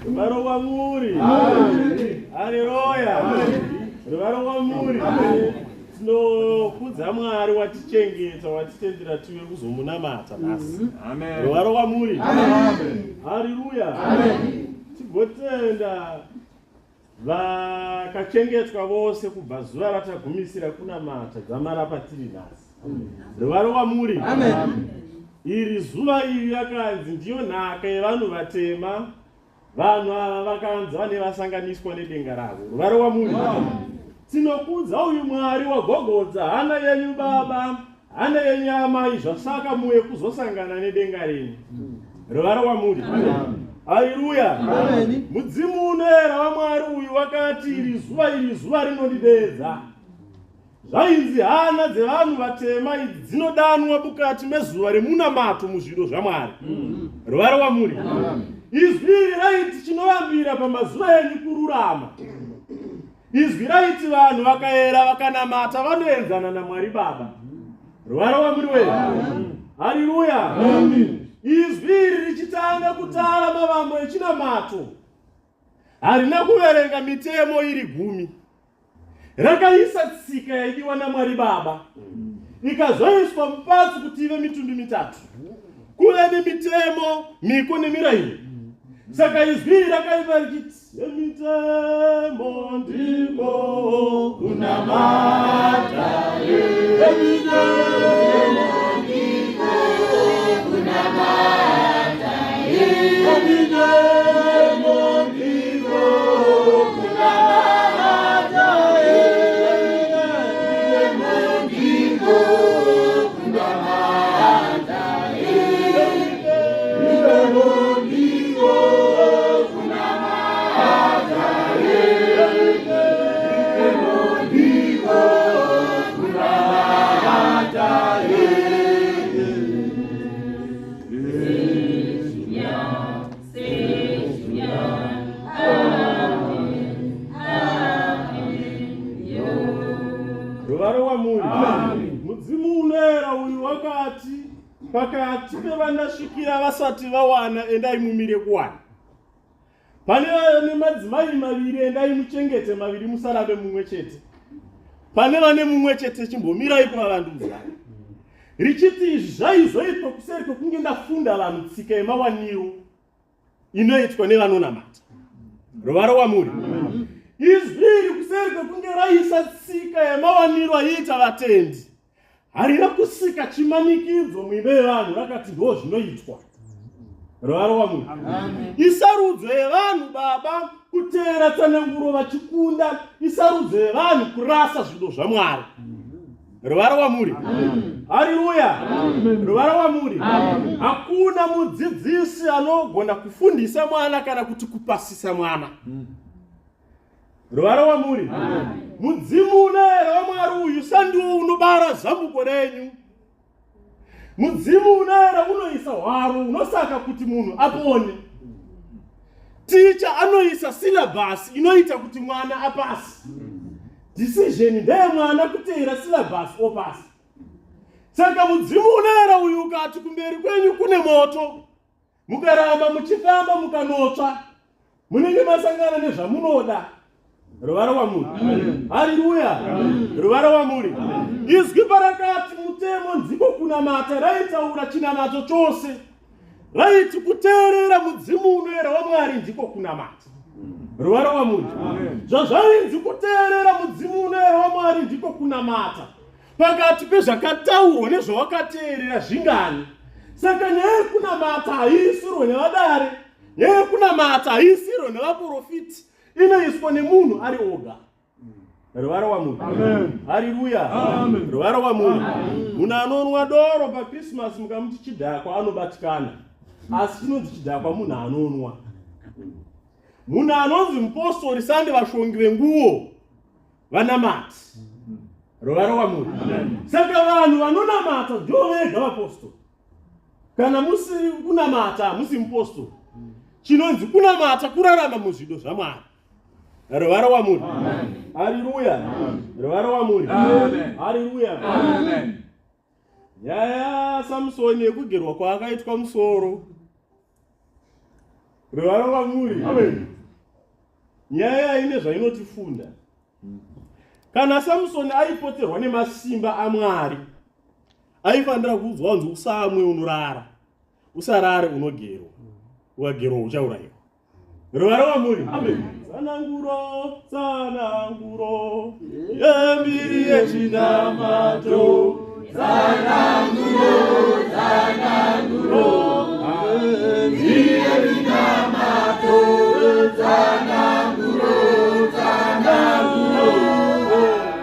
Ruvaro kwamuri. Haleluya. Ruvaro kwamuri. Tinokudza Mwari watichengeta, watitendera tive kuzomunamata nhasi. Amen. Ruvaro kwamuri. Amen. Haleluya. Tigotenda vakachengetwa vose kubva zuva ratagumisira kunamata dzamara patiri nhasi. Ruvaro kwamuri. Amen. Iri zuva iri yakanzi ndiyo nhaka yevanhu vatema. Vanhu ava vakanzi vane vasanganiswa nedenga ravo. Ruvaro kwamuri. Tinokudza uyu Mwari wagogodza hana yenyu baba, hana yenyu amai zvasaka muye kuzosangana nedenga renyu. Ruvaro kwamuri. Haleluya. Amen. Mudzimu unoera waMwari uyu wakati iri zuva iri zuva rinondidedza. Zvainzi hana dzevanhu vatema idzi dzinodanwa mukati mezuva remunamato muzvido zvaMwari. Ruvaro kwamuri. Izwi iri raiti chinovambira pamazuva enyu kururama. Izwi raiti vanhu vakaera vakanamata vanoenzana naMwari Baba. Ruvaro kwamuri wee. Haleluya. Izwi iri richitanga kutara mavambo echinamato. Harina kuverenga mitemo iri gumi. Rakaisa tsika yaidiwa naMwari Baba. Ikazoiswa mupatsi kuti ive mitumbi mitatu. Kuve nemitemo, miko nemirayiro. Saka izwi iri rakaiva richiti emitemo ndiko kunamata emitemo ndiko kunamata emitemo ndiko kunamata emitemo ndiko kunamata emitemo ndiko kunamata emitemo ndiko kunamata. Ruvaro kwamuri. Mudzimu unoera uyu wakati pakati pevandasvikira vasati vawana endai mumire kuwana. Pane vane madzimai maviri endai muchengete maviri musarabe mumwe chete. Pane vane mumwe chete chimbomirai kuvavandudza. Richiti izvi zvaizoitwa kuseri kwekunge ndafunda vanhu tsika yemawaniro inoitwa nevanonamata. Ruvaro kwamuri. Izwi iri kuseri kwekunge raisa tsika yemawaniro aiita vatendi. Harina kusika chimanikidzo muimba yevanhu rakati ndo zvinoitwa. Ruvaro kwamuri. Isarudzo yevanhu baba kuteera tsananguro vachikunda, isarudzo yevanhu kurasa zvido zvaMwari. Ruvaro kwamuri. Haleluya. Ruvaro kwamuri. Hakuna mudzidzisi anogona kufundisa mwana kana kuti kupasisa mwana. Ruvaro kwamuri. Mudzimu unoera waMwari uyu sandiwo unobara zambuko renyu. Mudzimu unoera unoisa hwaro unosaka kuti munhu apone. Ticha anoisa syllabus inoita kuti mwana apasi. Decision ndeyemwana kuteera syllabus opasi. Saka mudzimu unoera uyu ukati kumberi kwenyu kune moto, mukaramba muchifamba mukanotsva, munenge masangana nezvamunoda. Ruvaro kwamuri. Haleluya. Ruvaro kwamuri. Izwi parakati mutemo nziko kunamata raitaura chinamato chose. Vaiti kuteerera mudzimu unoera waMwari ndiko kunamata. Ruvara wamuri. Zvazvainzi kuteerera mudzimu unoera waMwari ndiko kunamata. Pakati pezvakataurwa nezvawakateerera zvingani? Saka nyaya yekunamata haiisirwe nevadare, nyaya yekunamata haiisirwe nevaporofiti, inoiswa nemunhu ari oga. Ruvara wamuri. Hariruya. Ruvara wamuri. Munhu anonwa doro paChristmas mukamuti chidhakwa anobatikana. Asi chinonzi chidhakwa munhu anonwa. Munhu anonzi mupostori sande vashongi venguo vanamati. Ruvara wamuri. Saka vanhu vanonamata ndivo vega vapostori. Kana musiri kunamata hamusi mupostori. Chinonzi kunamata kurarama muzvido zvaMwari. Ruvara wamuri. Hariruya. Ruvara wamuri. Hariruya. Nyaya yaSamsoni yekugerwa kwaakaitwa musoro. Ruvara wamuri. Nyaya ine zvainotifunda. Kana Samsoni aipoterwa nemasimba aMwari, aifanira kuudzwa kunzi usamwe unorara, usarare unogerwa, ukagerwa uchaurayiwa. Ruvara wamuri. Tsananguro, tsananguro yembiri yechinamato. Tsananguro, tsananguro yembiri yechinamato. Tsananguro, tsananguro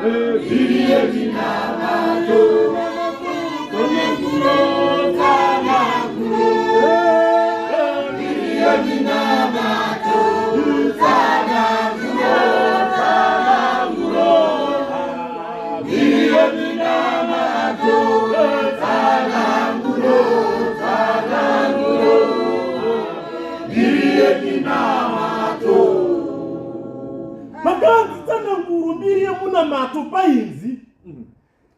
yembiri yechinamato. Tsananguro, tsananguro Makanzi tsananguro mbiri yemunamato painzi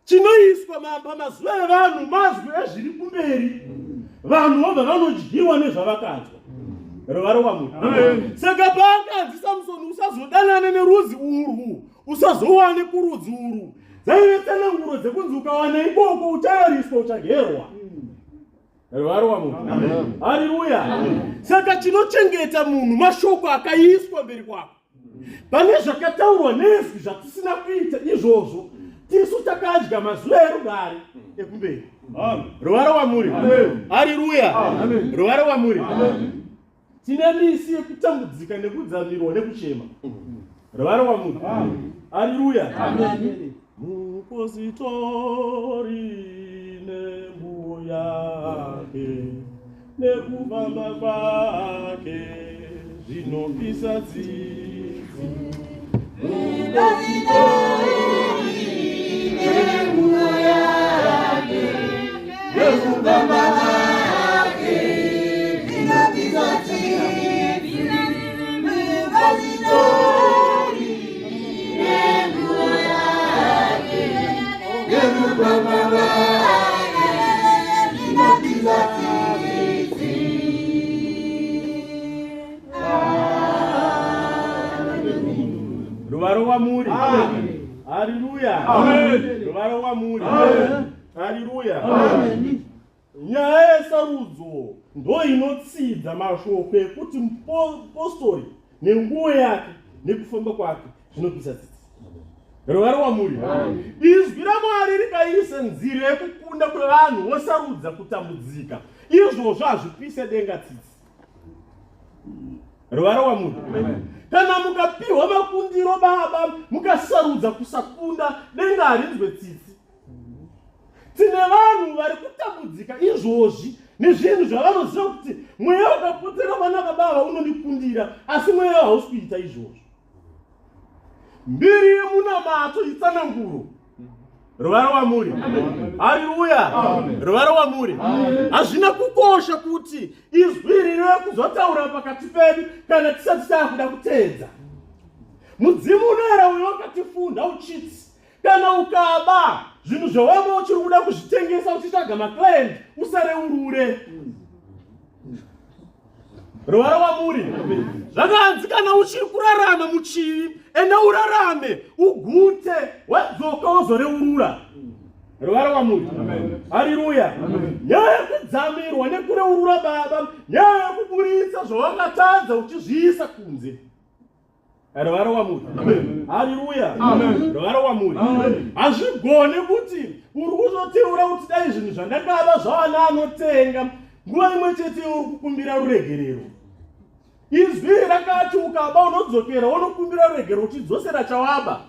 Chinoiswa pamazuva evanhu mazwi ezviri kumberi, vanhu vobva vanodyiwa nezvavakanzwa. Ruvaro kwamunhu. Saka paakanzi Samsoni usazodanane nerudzi urwu, usazowane kurudzi urwu, dzaive tsananguro dzekunzi ukawana ikoko uchayariswa, uchagerwa. Ruvaro kwamunhu. Hariruya. Saka chinochengeta munhu mashoko akaiswa mberi kwako. Pane zvakataurwa nezwi zvatisina kuita izvozvo, tisu takadya mazuva erugare ekumberi. Ruvara wamuri. Hariruya. Ruvara wamuri. Tine misi yekutambudzika nekudzamirwa nekuchema. Ruvara wamuri. Hariruya. Mupositori nenguo yake nekufamba kwake zvinopisa tsitsi. Mupositori nenguo yake nekufamba kwake zvinopisa tsitsi. Mupositori nenguo yake nekufamba kwake zvinopisa tsitsi. Ruvaro kwamuri. Haleluya. Ruvaro kwamuri. Haleluya. Nyaya yesarudzo ndoinotsidza mashoko ekuti mupostori nenguo yake nekufamba kwake zvinopisa tsitsi. Ruvaro kwamuri. Izwi raMwari rikaisa nzira yekukunda kwevanhu vosarudza kutambudzika. Izvozvo hazvipise denga tsitsi. Ruvaro kwamuri. Kana mukapiwa makundiro baba mukasarudza kusakunda denga harinzwe tsitsi. Tine vanhu vari kutambudzika izvozvi nezvinhu zvavanoziva kuti mweya ukapotera vana baba ava unondikundira, asi mweya hausi kuita izvozvo. Mbiri yemunamato itsananguro. Ruvara wamuri. Hariruya. Ruvara wamuri. Hazvina kukosha kuti izwi iri rive kuzotaura pakati pedu kana tisati taakuda kuteedza. Mudzimu unoera uyo wakatifunda uchiti Kana ukaba zvinhu zvawanga uchiri kuda kuzvitengesa uchitsvaga maclient usareurure. Ruvara wamuri. Zvakanzi kana uchiri kurarama muchivi enda urarame ugute wadzoka wozoreurura. Ruvara wamuri. Hariruya. Nyaya yekudzidza. yekudzamirwa nekureurura baba, nyaya yekuburitsa zvawakatadza uchizviisa kunze. Ruvara wamuri. Hariruya. Ruvara wamuri. Hazvigone kuti uri kuzoteura kuti dai zvinhu zvandakaba zvawana anotenga nguva imwe chete uri kukumbira ruregerero. Izwi rakati ukaba unodzokera wonokumbira ruregerero uchidzosera chawaba.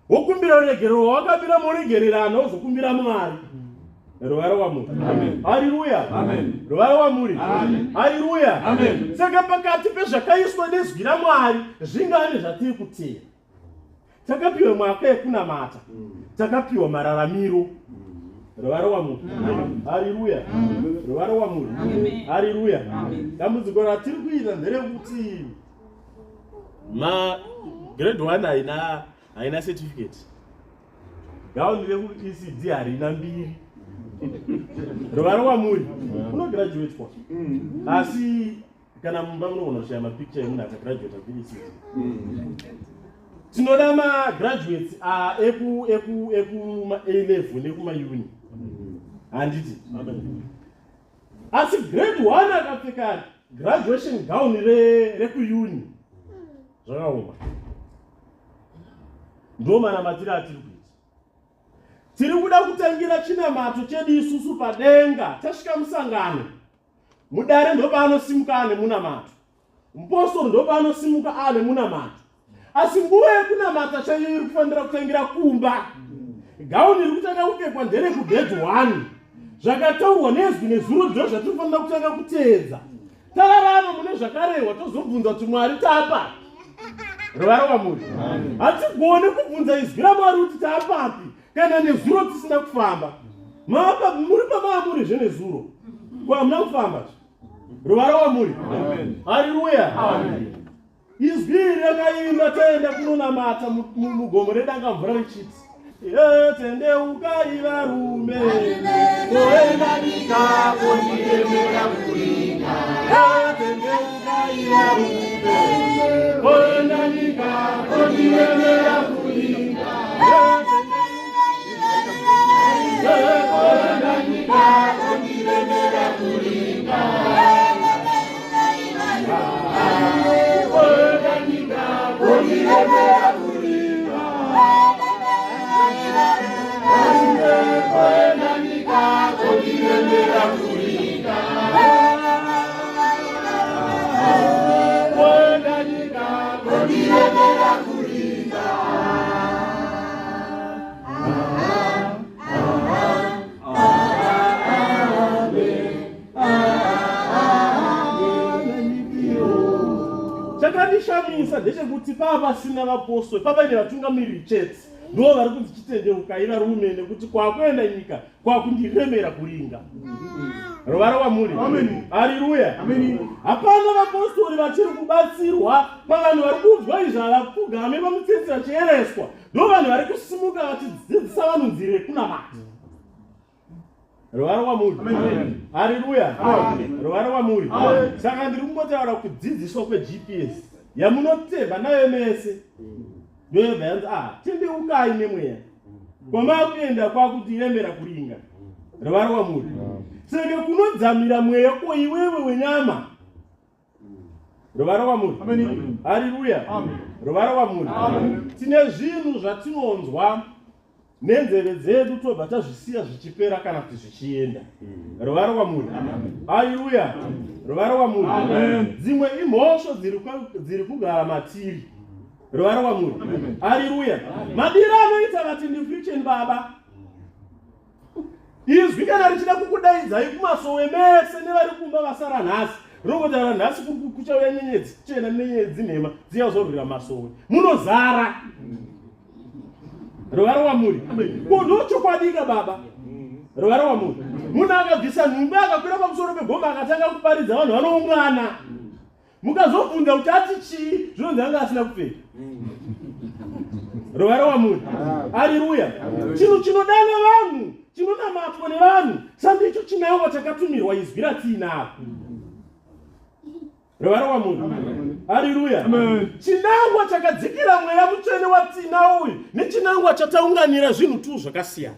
Wokumbira ruregerero wawakabira moregererana wozokumbira Mwari. Ruvara wamuri. Hariruya. Ruvara wamuri. Hariruya. Saka pakati pezvakaiswa nezwi raMwari zvingani zvatiri kuteera. Takapiwa mwaka yekunamata. Takapiwa mararamiro. Ruvara wamuri. Hariruya. Ruvara wamuri. Hariruya. Dambudziko ratiri kuita nderekuti ma grade 1 haina haina certificate gauni rekuECD harina mbiri ruvara wamuri unograduatwa asi kana mumba munogona kushaya mapicture emunhu akagraduata kuECD. Tinoda magraduates eku eku eku ma A level nekumauni, handiti? Asi grade 1 akapfeka graduation gown rekuuni, zvakaoma. Ndo manamatiro atiri kuita. Tiri kuda kutangira chinamato chedu isusu padenga. Tasvika musangano mudare, ndopaanosimuka ane munamato. Mupostori ndopaanosimuka ane munamato, asi nguva yekunamata chaiyo iri kufanira kutangira kumba. Gauni iri kutanga kupfekwa nderekugrade 1. Zvakataurwa nezwi nezuro ndo zvatiri kufanira kutanga kuteedza. Tararama mune zvakarehwa, tozobvunza kuti Mwari taapapi? Ruvara wamuri. Hatigone kubvunza izwi raMwari kuti taapapi kana nezuro tisina kufamba. Muri pamaa muri zvenezuro, ko hamuna kufamba. Ruvara wamuri. Hariruya. Izwi iri rakaimba taenda kunonamata mugomo redanga mvura richiti, tendeukai varume, toenda nyika kondiremera kuringa. Tendeukai varume, toenda nyika kondiremera kuringa. Toenda nyika kondiremera kuringa. Toenda nyika kondiremera kuringa. Toenda nyika kondiremera kuringa. Toenda nyika kondiremera kuringa. Chakandishamisa ndechekuti pava pasina vapostori, pavaine vatungamiriri chete ndo vari kunzi chitendeukai varume, nekuti kwakuenda nyika kwakundiremera kuringa. Ruvara wamuri. Hariruya. Hapana vapostori vachiri kubatsirwa pavanhu vari kunzwa izvi, havapfugame pamutsetse vachiereswa. Ndo vanhu vari kusimuka vachidzidzisa vanhu nzira yekunamata. Ruvara wamuri. Hariruya. Ruvara wamuri. Saka ndiri kungotaura kudzidziswa kweGPS yamunotemba nayo mese. Ndoyobva yanzi tendeukai nemweya. Kwamakuenda kwakutiremera kuringa. Ruvara wamuri. Saka kunodzamira mweya ko iwewe wenyama. Ruvara wamuri. Hariruya. Ruvara wamuri. Tine zvinhu zvatinonzwa nenzeve dzedu tobva tazvisiya zvichipera kana kuti zvichienda. Ruvara wamuri. Hariruya. Ruvara wamuri. Dzimwe imhosvo dziri kugara matiri. Ruvara wamuri. Hariruya. Madiro anoita vatendi friction baba. Izwi kana richida kukudaidzai kumasowe mese nevari kumba vasara nhasi, rinongotaura nhasi kuchauya nyenyedzi chena nenyenyedzi nhema dziya kuzorwira masowe, munozara. Ruvara wamuri. Ko ndochokwadika baba. Ruvara wamuri. Munhu akabvisa nhumbi akakwira pamusoro pegomba akatanga kuparidza, vanhu vanoungana. Mukazobvunza kuti ati chii, zvinonzi anga asina kupfeka. Ruvara wamuri. Hariruya. Chinhu chinodana vanhu, chinonamatwa nevanhu, sandicho chinangwa chakatumirwa izwi ratiinaro. Ruvara wamuri. Hariruya. Chinangwa chakadzikira mweya mutsvene watinawo uyu nechinangwa chataunganira zvinhu tu zvakasiyana.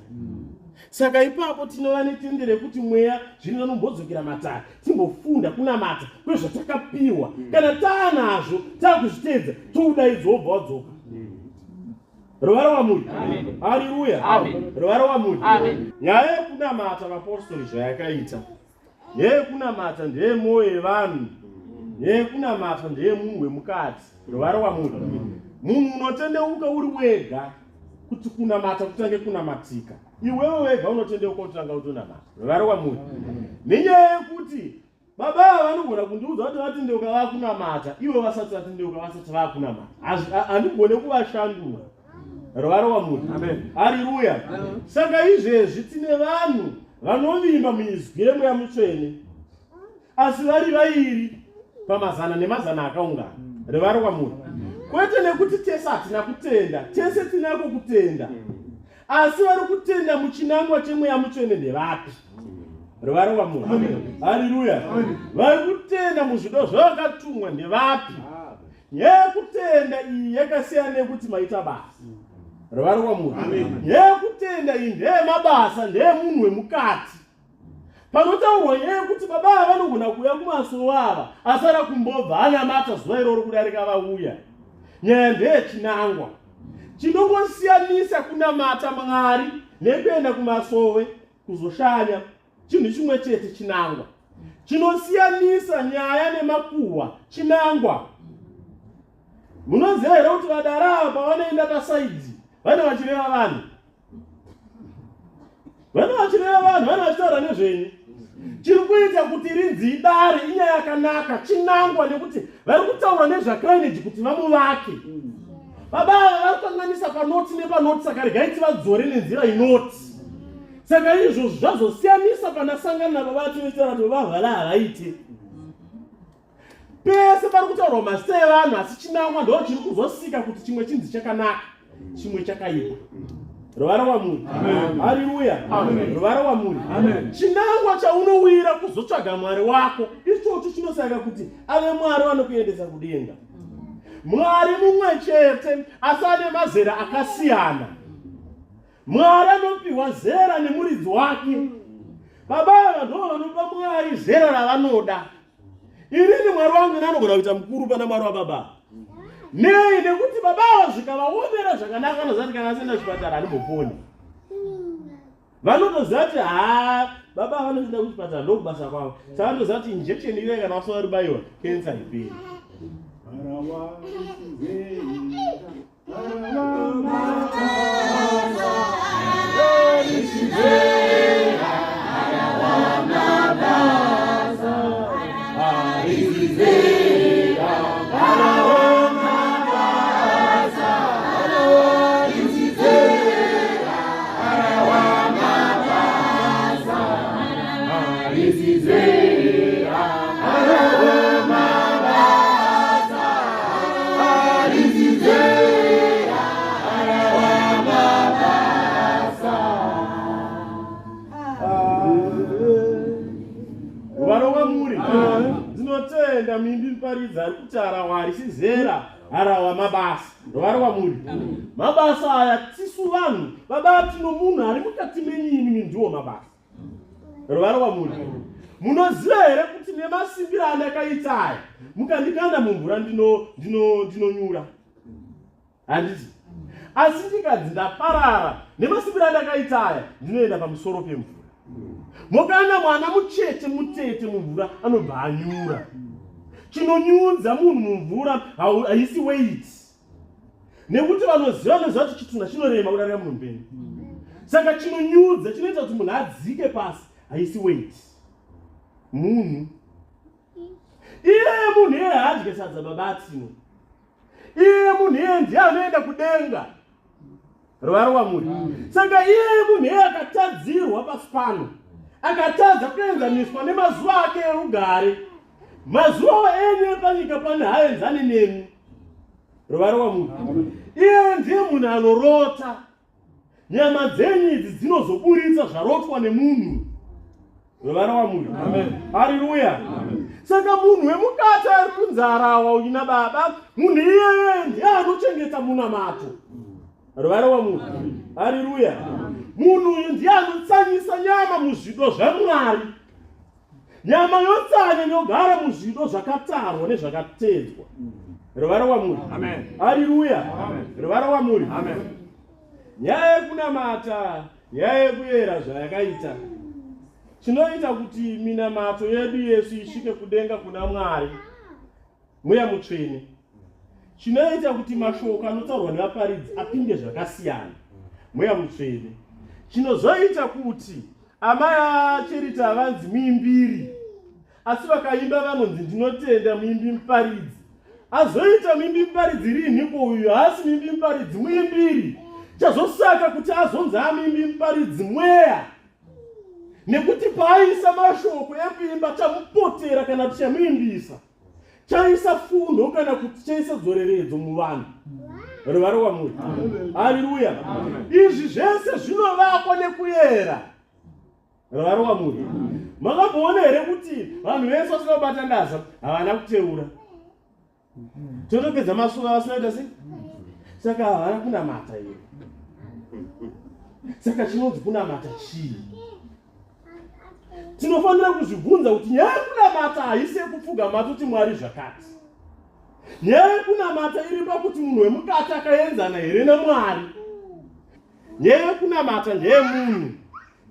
Saka ipapo tinova netende rekuti mweya zvino vanombodzokera matare timbofunda kunamata kwezvatakapiwa. Kana taanazvo takuzvitedza toudaidzwa wobva wadzoka. Ruvara wamuri. Hariruya. Ruvara wamuri. Nyaya yekunamata vapostori zvayakaita. Nyaya yekunamata ndeyemwoyo yevanhu. Nyaya yekunamata ndeyemunhu wemukati. Ruvara wamuri. Munhu unotendeuka uri wega kuti kunamata kutange kunamatika. Iwewe wega unotendeuka kutanga kutonamata. Ruvara wamuri. Nenyaya yekuti baba ava vanogona kundiudza kuti vatendeuka vakunamata ivo vasati vatendeuka vasati vakunamata. Handigone kuvashandura. Ruvara wamuri. Hariruya. Saka izvezvi tine vanhu vanovimba muizwi remweya mutsvene asi vari vairi pamazana nemazana akaungana. Ruvara wamuri. Kwete nekuti tese hatina kutenda, tese tinako kutenda. Asi vari kutenda muchinangwa chemweya mutsvene ndevapi? Ruvara wamuri. Hariruya. Vari kutenda muzvido zvavakatumwa ndevapi? Nyaya yekutenda iyi yakasiyana nekuti maita basa. Ruvara wamuri. Nyaya yekutenda iyi ndeyemabasa, ndeyemunhu wemukati. Panotaurwa nyaya yekuti baba ava vanogona kuuya kumasowe ava asara kumbobva anamata zuva iroro kudarika vauya. Nyaya ndeyechinangwa. Chinongosiyanisa kunamata Mwari nekuenda kumasowe kuzoshanya chinhu chimwe chete, chinangwa. Chinosiyanisa nyaya nemakuhwa chinangwa. Munoziva here kuti vadara ava pavanoenda pasaidzi vane vachireva vanhu? Vane vachireva vanhu, vane vachitaura nezvenyu. Chiri kuita kuti rinzi idare inyaya yakanaka, chinangwa, nekuti vari kutaura nezvaCrainage kuti vamuvake. Baba ava vari kukanganisa panoti nepanoti, saka regai tivadzore nenzira inoti. Saka izvozvo zvazosiyanisa panasangana nababa vatinoitaura kuti baba vala havaite. Pese pari kutaurwa mazita evanhu, asi chinangwa ndo chiri kuzosika kuti chimwe chinzi chakanaka, chimwe chakaipa. Ruvara wamuri. Hariruya. Ruvara wamuri. Chinangwa chaunowira kuzotsvaga Mwari wako ichocho chinosaka kuti ave Mwari vanokuendesa kudenga. Mwari mumwe chete asi ane mazera akasiyana. Mwari anopiwa zera nemuridzi wake. Baba ava ndo vanopa Mwari zera ravanoda. Inini Mwari wangu ini anogona kuita mukuru pana Mwari wababa. Nei? Nekuti baba ava zvikavaomera zvakanaka vanoziva kuti kana asenda kuchipatara handimboponi. Vanotoziva kuti haa baba vanotoenda kuchipatara ndokubasa kwavo. Saka vanotoziva kuti injection iyoyo kana vasina ribaiwa kensa haiperi. Ndinotenda muimbi muparidzi ari kuti harahwa harisi zera, harahwa mabasa. Ruvaro kwamuri. Mabasa aya tisu vanhu baba tino munhu ari mukati menyu imimi ndiwo mabasa. Ruvaro kwamuri. Munoziva here kuti nemasimbiro andakaita aya mukandikanda mumvura ndinonyura. Handiti? Asi ndikadzi ndaparara nemasimbiro andakaita aya ndinoenda pamusoro pemvura. Mokanda mwana mucheche mutete mumvura anobva anyura. Chinonyudza munhu mumvura haisi weight. Nekuti vanoziva vanoziva kuti chitunha chinorema kudarika munhu mupenyu. Saka chinonyudza chinoita kuti munhu adzike pasi haisi weight. Munhu. Iye munhu iye haadye sadza baba atino. Iye munhu iye ndiye anoenda kudenga. Ruvaro wamuri. Saka iye munhu iye akatadzirwa pasi pano. Akatadza kuenzaniswa nemazuva ake erugare. Mazuva enyu epanyika pano haaenzani nemi. Ruvaro wamuri. Iye ndiye munhu anorota. Nyama dzenyu idzi dzinozoburitsa zvarotwa nemunhu. Ruvara wamuri. Hariruya. Saka munhu wemukati ari kunzarawa uina baba, munhu iyeye ndiye anochengeta munamato. Ruvara wamuri. Hariruya. Munhu uyu ndiye anotsanyisa nyama muzvido zvaMwari. Nyama yotsanya yogara muzvido zvakatarwa nezvakatedzwa. Ruvara wamuri. Amen. Haleluya. Amen. Ruvara wamuri. Amen. Nyaya yekunamata, nyaya yekuyera zvayakaita. Chinoita kuti minamato yedu yesu isvike kudenga kuna Mwari. Mweya Mutsvene. Chinoita kuti mashoko anotaurwa nevaparidzi apinde zvakasiyana. Mweya Mutsvene. Chinozoita kuti amai aCherita vanzi muimbiri, asi vakaimba vanonzi ndinotenda muimbi muparidzi. Azoita muimbi muparidzi riinhiko uyu? Haasi muimbi muparidzi, muimbiri. Chazosaka kuti azonzi amuimbi muparidzi mweya. Nekuti paaisa mashoko ekuimba chamupotera kana kuti chamuimbisa chaisa fundo kana kuti chaisa dzoreredzo muvanhu. Ruvaro kwamuri. Haleluya. Izvi zvese zvinovakwa nekuyera. Ruvaro kwamuri. Makamboona here kuti vanhu vese vasina kubata ndaza havana kuteura? Totopedza masuva vasina kuita sei? Saka havana kunamata here? Saka chinonzi kunamata chii? Tinofanira kuzvibvunza kuti nyaya yekunamata haisi yekupfugama toti Mwari zvakati. Nyaya yekunamata iri pakuti munhu wemukati akaenzana here naMwari. Nyaya yekunamata ndeyemunhu.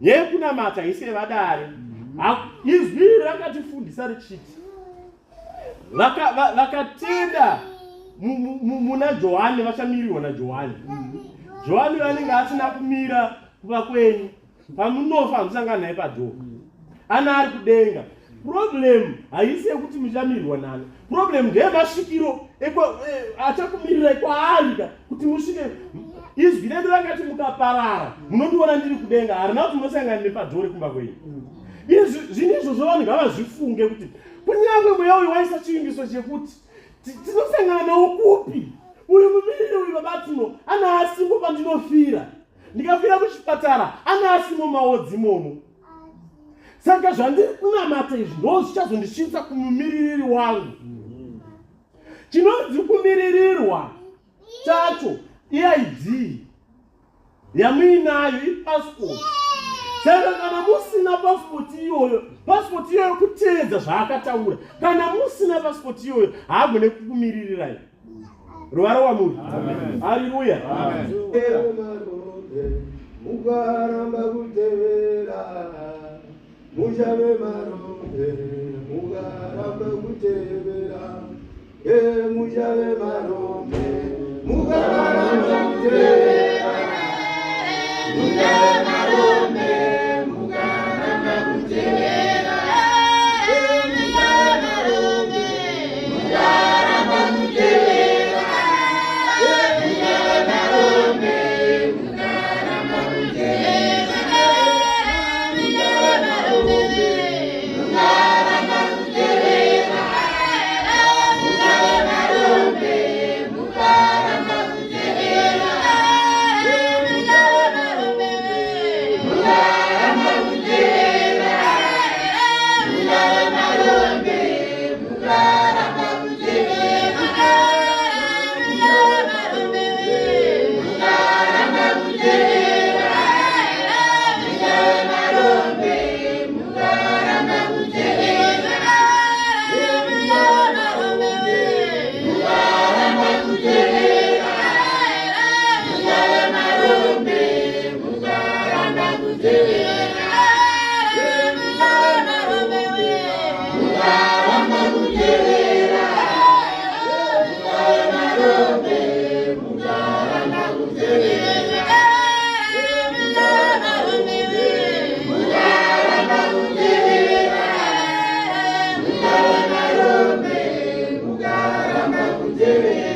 Nyaya yekunamata haisi yevadare. Izwi iri rakatifundisa richiti vakatenda muna Johani vachamirirwa naJohani. Johani vanenge asina kumira kuva kwenyu. Pamunofa hamusangana naye padhoo. Ana ari kudenga. Problem haisi yekuti muchamirirwa nani. Problem ndeyemasvikiro achakumirirai kwaari ka kuti musvike. Izwi redu rakati mukaparara munondiona ndiri kudenga, harina kuti munosangana nepadhoo rekumba kwenyu. Izvi zvinhu izvozvo vanhu ngavazvifunge kuti kunyange mweya uyu waisa chivimbiso chekuti tinosangana nawo kupi? Uyu mumiriri uyu baba Tino ana asimo pandinofira. Ndikafira kuchipatara ana asimo maodzi imomo. Saka zvandiri kunamata izvi ndo zvichazondisvitsa kumumiririri wangu. Chinonzi kumiririrwa chacho iID yamuinayo ipasipoti. Saka kana musina pasipoti iyoyo, pasipoti iyoyo kuteedza zvaakataura. Kana musina pasipoti iyoyo haagone kukumiririrai. Ruvara wamuri. Haleluya. Mukaramba kutevera muchave marombe, mukaramba kutevera muchave marombe, mukaramba kutevera muchave marombe, mukaramba kutevera muchave marombe, mukaramba kutevera muchave marombe, mukaramba kutevera muchave marombe, mukaramba kutevera muchave marombe, mukaramba kutevera muchave marombe, mukaramba kutevera muchave marombe, mukaramba kutevera muchave marombe, mukaramba kutevera muchave marombe, mukaramba kutevera muchave marombe, mukaramba kutevera muchave marombe, mukaramba kutevera muchave marombe, mukaramba kutevera muchave marombe, mukaramba kutevera muchave marombe, mukaramba kutevera muchave marombe, mukaramba kutevera.